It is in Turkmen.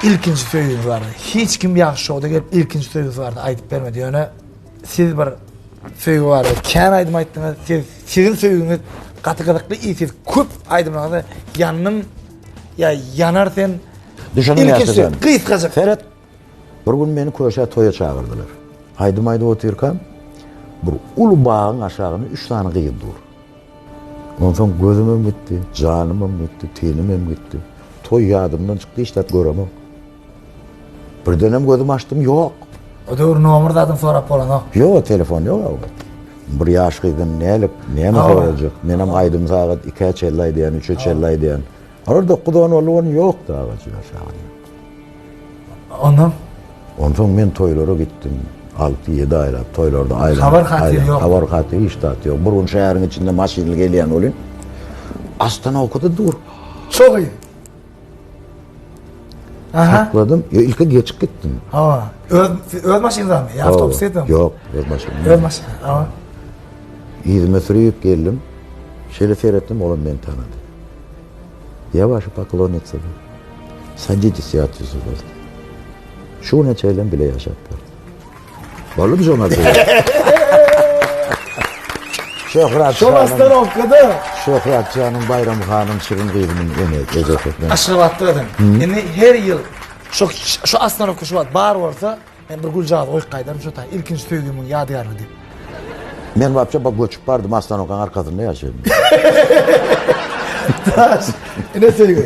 Ilkinji söýgüňiz barada. Hiç kim ýagşy şowda gelip ilkinji söýgüsi barada aýdyp bermedi. Ýöne siz bir söýgi barada kän aýdym aýtdyňyz. Siz siziň söýgüňiz gaty gyzykly. I siz köp aýdymlaryňyzda ýandym ýa ýanar sen. Düşündim Ilkinji söýgi gysgajyk. Seret. Bir gün meni köşä toýa çagyrdylar. Aýdym aýdyp otyrkam bir uly bagyň aşagynda üç sany gyz dur. Onsoň gözümem gitdi, janymam gitdi, tenimem gitdi. Toý ýadymdan çykdy, hiç zat göremok. Birdenem gözümi açdym, ýok. O döwür nomer zadyny sorap bolanok. Ýok, telefon ýok o wagt. Bir ýaş gyzdan nälik, näme sorajak? Menem aýdym sagat ikä çenli aýdýan, üçe çenli aýdýan. Olar dokuz-on boldy, ony ýokdy agajyň aşagynda. Ondan? Onsoň men toýlara gitdim. Alty-ýedi aýlap toýlarda aýlanyp. Habar-hatyr ýok. Habar-hatyr hiç zat ýok. Bir gün şäheriň içinde maşynly gelýän welin, ostanowkada dur. Çok iyi. Aha. Sakladym. Ýa ilki geçip gitdim. Hawa. Öz öz maşynyňyzmy? Ýa awtobus ýa Ýok, öz maşynym. Öz maşyny. Hawa. Yzyma sürüp geldim. Şeýle seretdim, olam meni tanady. Ýa waşa poklonnica diýdi. Saditis ýa otwezu vas diýdi. Şu güne çenlem bile ýaşap ýörüs. Boldumy şoňa Şöhrat Şol ostanowkada. Şöhrat janyň Baýram hanyň şirin gyzynyň ene ejesi. Aşgabatda özüň. Indi her ýyl şu şu ostanowka şu wagt bar bolsa, men bir güljagaz goýup gaýdaryn şu taý. Ilkinji söýgimiň ýadygärligi diýip. Men wapşe bak göçüp bardym ostanowkanyň arkasynda ýaşaýan. Daş. Ine söýgi.